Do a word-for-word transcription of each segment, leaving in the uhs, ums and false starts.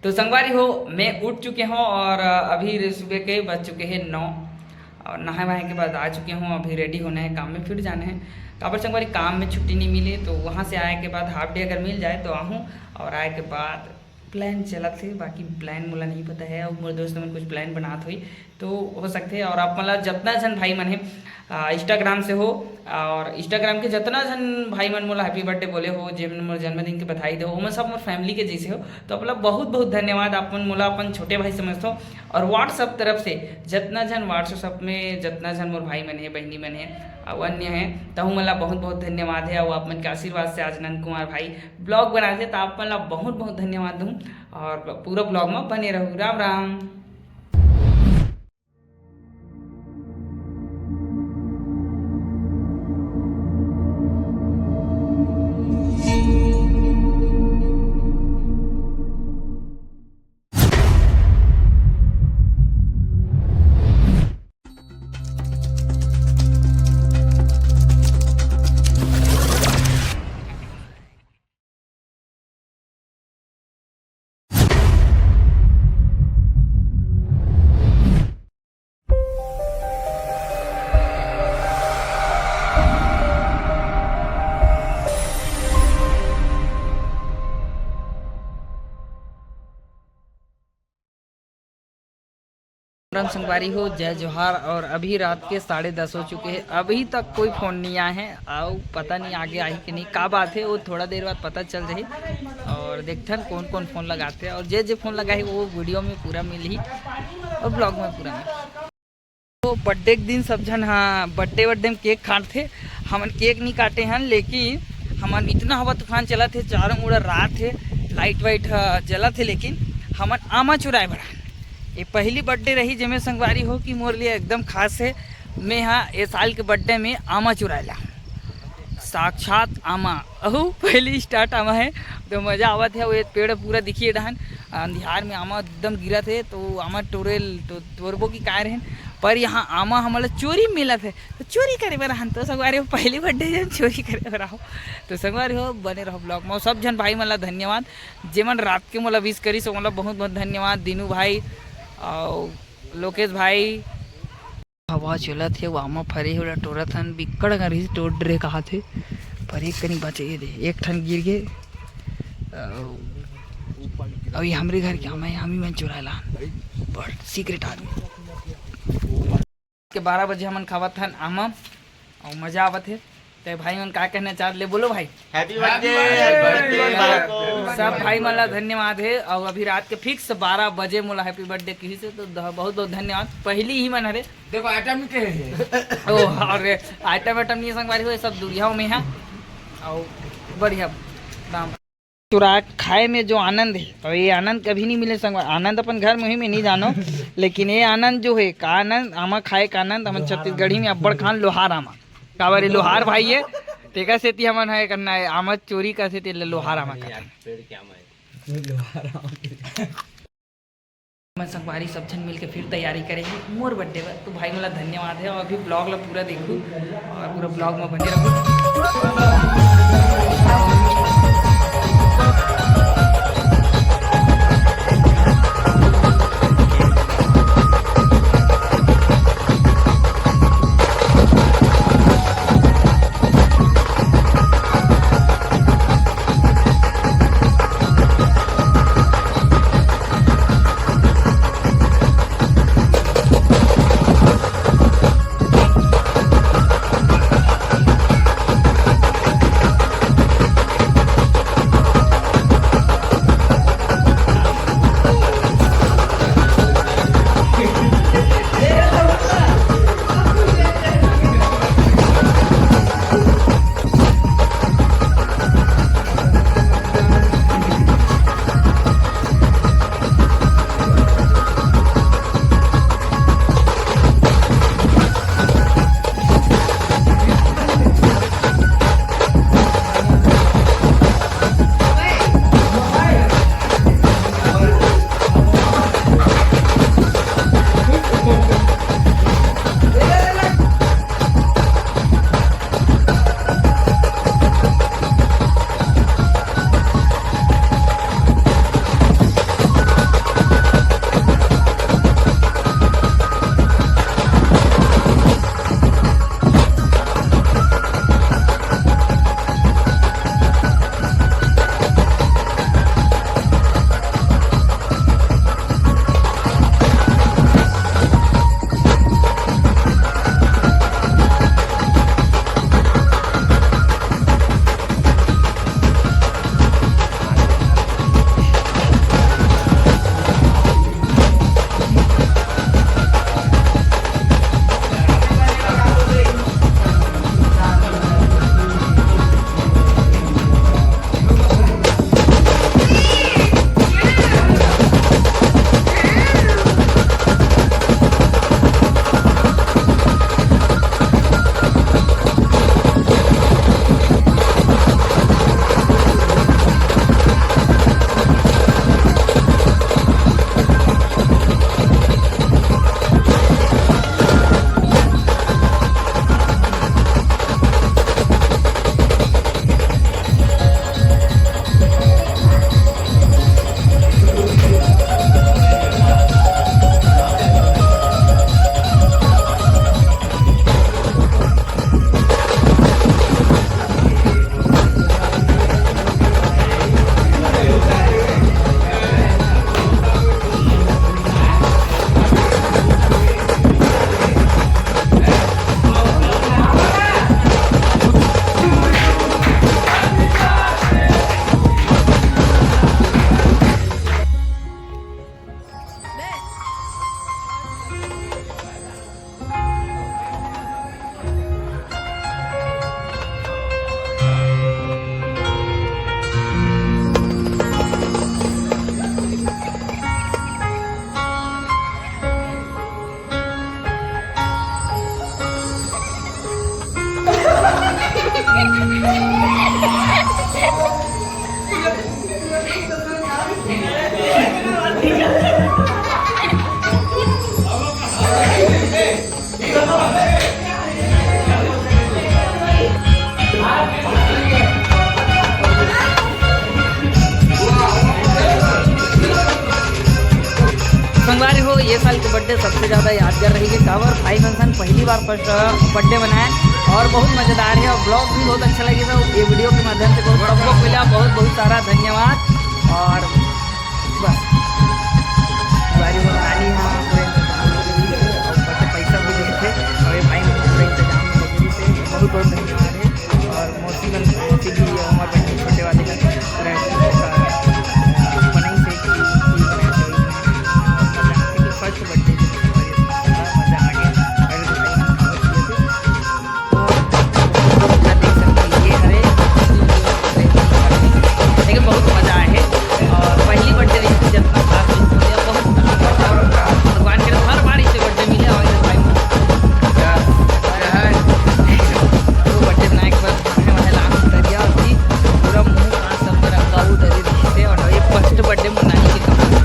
तो संगवारी हो, मैं उठ चुके हूँ और अभी रे सुबह के बज चुके हैं नौ और नहाए वहाए के बाद आ चुके हूँ। अभी रेडी होना है, काम में फिर जाना है। काबर संगवारी, काम में छुट्टी नहीं मिली, तो वहाँ से आए के बाद हाफ डे अगर मिल जाए तो आहूँ, और आए के बाद प्लान चलत हे, बाकी प्लान मोला नहीं पता है। और मोर दोस्त मन कुछ प्लान बनात होई, तो हो सकथे। और आप मन ला जतना झन भाई मन हे, आ, Instagram से हो, और Instagram के जतना झन भाई मन मोला हैप्पी बर्थडे बोले हो, जे मन मोर जन्मदिन के बधाई दे हो, ओमन सब मोर फैमिली के जैसे हो, तो आप ला बहुत बहुत धन्यवाद। आप मन मोला अपन छोटे भाई समझथो, और WhatsApp तरफ से जतना झन, WhatsApp में जतना झन मोर भाई मन हे, बहिनी मन हे, अउ अन्य हे, तहु मन ला बहुत बहुत धन्यवाद हे। अउ आप मन के आशीर्वाद से आज नंद कुमार भाई ब्लॉग बनाथे, त आप मन ला बहुत बहुत धन्यवाद दूँ, और पूरा ब्लॉग में बने रहू। राम राम। राम संगवारी हो, जय जोहार। और अभी रात के साढ़े दस हो चुके हैं, अभी तक कोई फोन नहीं आया है। अउ पता नहीं आगे आही कि नहीं, का बात है, वो थोड़ा देर बाद पता चल जाही। और देखथन कौन कौन फोन लगाथे, और जे जे फोन लगाही वो वीडियो में पूरा मिलही और ब्लॉग में पूरा मिलही। तो बर्थडे के दिन सब झन, हाँ, बर्थडे बर्थडे में केक काटथे, हमन केक नहीं काटे हन, लेकिन हमन इतना हवा तूफान चलत हे, चारों मुड़ा रात हे, लाइट वाइट ह जलत हे, लेकिन हमन आमा चुराए बर आन। ये पहली बर्थडे रही जेमे संगवारी हो कि मोर लिए एकदम खास है। मैं हाँ ये साल के बर्थडे में आमा चुराए ला, साक्षात आमा, अहू पहली स्टार्ट आमा है, तो मजा आवत है। वो ये पेड़ पूरा दिखिए डहन, अंधियार में आमा एकदम गिरत है, तो आमा टोरेल तो तोरबो की काय रहन, पर यहाँ आमा हमला चोरी मिलत है, तो चोरी करे बर रहन। तो संगवारी हो, पहली बर्थडे जन चोरी करे बर आहो। तो संगवारी हो, बने रहो ब्लॉग में। सब झन भाई मन ला धन्यवाद, जेमन रात के मोला विश करिस, ओमन ला बहुत बहुत धन्यवाद, दीनू भाई और लोकेश भाई। हवा चलत हे, वामा फरे हे, ओला टोरत हन, बिक्कट अकन रहिस, टोर डरे कहात हे, पर एक कनी बचे ये दे, एक ठन गिर गे, अउ, अउ ये हमरे घर के आमा हे, हमी मन चुराए ला हन, बड़ सीक्रेट आदमी। के बारह बजे हमन खावत हन आमा, अउ मजा आवत हे। ते भाई मन का कहना चाहत ले, बोलो भाई। Happy birthday. सब भाई मन ला धन्यवाद हे। और अभी रात के फिक्स बारह बजे मोला हैप्पी बर्थडे किहिस हे, तो ध-, बहुत बहुत धन्यवाद। पहली ही मन हरे। देखो, आइटम नहीं कहे हे। ओ, और आइटम वाइटम नहीं संगवारी हो, सब दुरिया में है। और बढ़िया दाम। चुरा खाए में जो आनंद है, तो ये आनंद कभी नहीं मिले संगवारी। आनंद अपन घर में ही में नहीं जानो, लेकिन ये आनंद जो है, का आनंद, आमा खाए का आनंद, हमन छत्तीसगढ़ी में अब्बड़ खान लोहार आमा। काबर ये लोहार भाई है, तेकर सेती हमन है करना है, आमा चोरी कर सेती ले लोहार आमा करना है। पेड़ क्या मैं? लोहार आमा। हमन संगवारी सब झन मिलके फिर तैयारी करे हे मोर बर्थडे बर। तो भाई मोला धन्यवाद है, और अभी ब्लॉग ला पूरा देखू और पूरा ब्लॉग में बने रहू। संगवारी हो, ये साल के बर्थडे सबसे ज्यादा यादगार रही, काबर भाई मन संग पहली बार फर्स्ट बर्थडे मनाए और बहुत मजेदार है और ब्लॉग भी बहुत अच्छा लगे था। ये वीडियो के माध्यम से बहुत सबको मिला बहुत बहुत सारा धन्यवाद। और बस, संगवारी हो, नानी हाँ पूरे इंतजाम कर रही है और ऊपर से पैसा भी देते और ये भाई ने पूरा इंतजाम में लगी से बहुत बहुत धन्यवाद है। और मौसी बन मौसी भी हमारे बहन छोटे वाले का पूरा बनाई से कि बनाई से फर्स्ट बर्थडे। मजा आ गया। अगर तो भाई ने खाना किए थे तो पूरा देख सकते हैं, ये हरे लेकिन बहुत मजा आए है। और पहली बर्थडे रही थी, जितना खास नहीं हो गया, बहुत भगवान के हर बार इसे बर्थडे मिले और इधर भाई तो बर्थडे बनाए के बाद खाने वाले लास्ट दरिया और भी पूरा मुंह कान सब मेरा काबू दे दी से। और ये फर्स्ट बर्थडे मनाने के कपड़े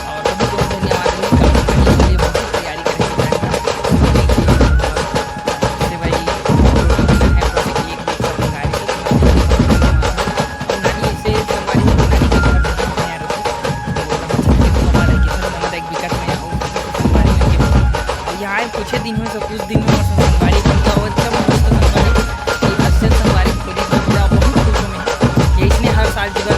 और बहुत बहुत धन्यवाद है, कल मनाने के लिए बहुत तैयारी करेंगे। जैसे भाई, रोटी है, जैसे केक वेक सब मंगा रही है। और नानी ऐसे संगवारी हो, नानी के घर में आया रहते। तो हम सबके तो हमारा किसी को मदद भी करना है, और संगवारी में के और यहाँ आए कुछ दिन हुए, सब कुछ दिन में मौसम संगवारी बन गया, और एकदम मस्त संगवारी, ये असल संगवारी पूरी बन गया, बहुत खुश हूँ मैं कि इसने हर साल जगह